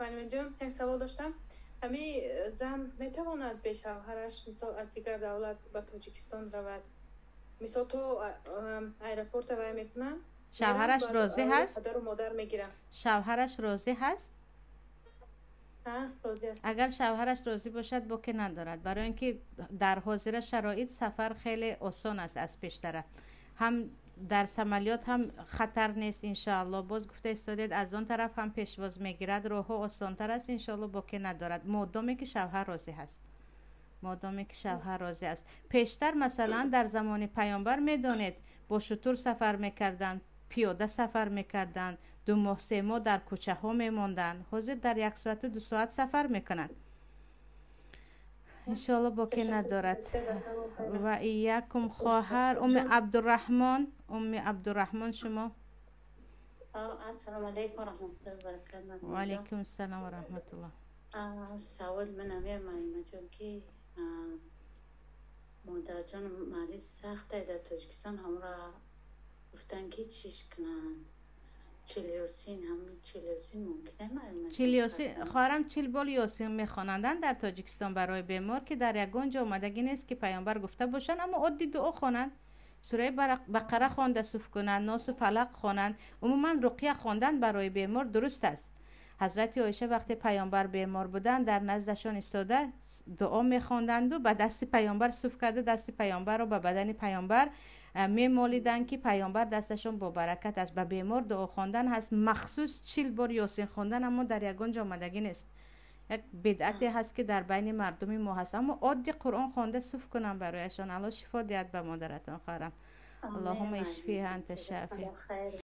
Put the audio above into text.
Муаллимаҷон, як савол доштам. Ҳами зан метавонад бе шавҳараш, мисол, аз дигар давлат ба Тоҷикистон равад? Мисол, то аэропорта вай мекунанд. Шавҳараш розӣ ҳаст? Падару модар мегиранд. Шавҳараш розӣ ҳаст? Розӣ аст. Агар шавҳараш розӣ бошад, боке надорад, барои ин ки дар ҳозира шароит сафар хеле осон аст аз пештара. Ҳам дар самолёт ҳам хатар нест, иншоалло. Боз гуфта истодед, аз он тараф ҳам пешвоз мегирад, роҳҳо осонтар аст, иншоалло, боке надорад, модоме ки шавҳар розӣ ҳаст, модоме ки шавҳар розӣ аст. Пештар, масалан, дар замони паёмбар, медонед, бо шутур сафар мекарданд, пиёда сафар мекарданд, 2 моҳ, 3 моҳ дар кӯчаҳо мемонданд. Ҳозир дар як соату 2 соат сафар мекунанд. Иншоалло, боке надорад. Ва иякум. Хоҳар Уми Абдураҳмон, Уми Абдураҳмон, шумо. Ассалому алайкум ва раҳматуллоҳи ва баракатуҳ. Ва алайкум ассалом ва раҳматуллоҳ. Савол ман ҳамия, муаллимаҷон, ки модарҷон мариз сахте дар Тоҷикистон, ҳамро гуфтанд, ки чиш кунанд, 40 Ёсин, ҳамин 40 Ёсин мумкин? 40 Ёсин, хоҳарам, 40 бор Ёсин мехонанданд дар Тоҷикистон барои бемор, ки дар ягон ҷо омадагӣ нест, ки паёмбар гуфта бошанд. Аммо оддӣ дуо хонанд, сураи Бақара хонда суф кунанд, Носу Фалақ хонанд. Умуман, руқия хондан барои бемор дуруст аст. Ҳазрати Оиша вақте паёмбар бемор буданд, дар наздашон истода дуо мехонданду ба дасти паёмбар суф карда, дасти паёмбарро ба бадани паёмбар мемолиданд, ки паёмбар дасташон бобаракат аст. Ба бемор дуо хондан ҳаст, махсус 40 бор Ёсин хондан аммо дар ягон ҷо омадагӣ нест, як бидъате ҳаст, ки дар байни мардуми мо ҳаст. Аммо оддӣ Қуръон хонда суф кунам барояшон. Алло шифо диҳад ба модаратон, хоҳарам. Аллоҳума ишфиҳа анта шафи.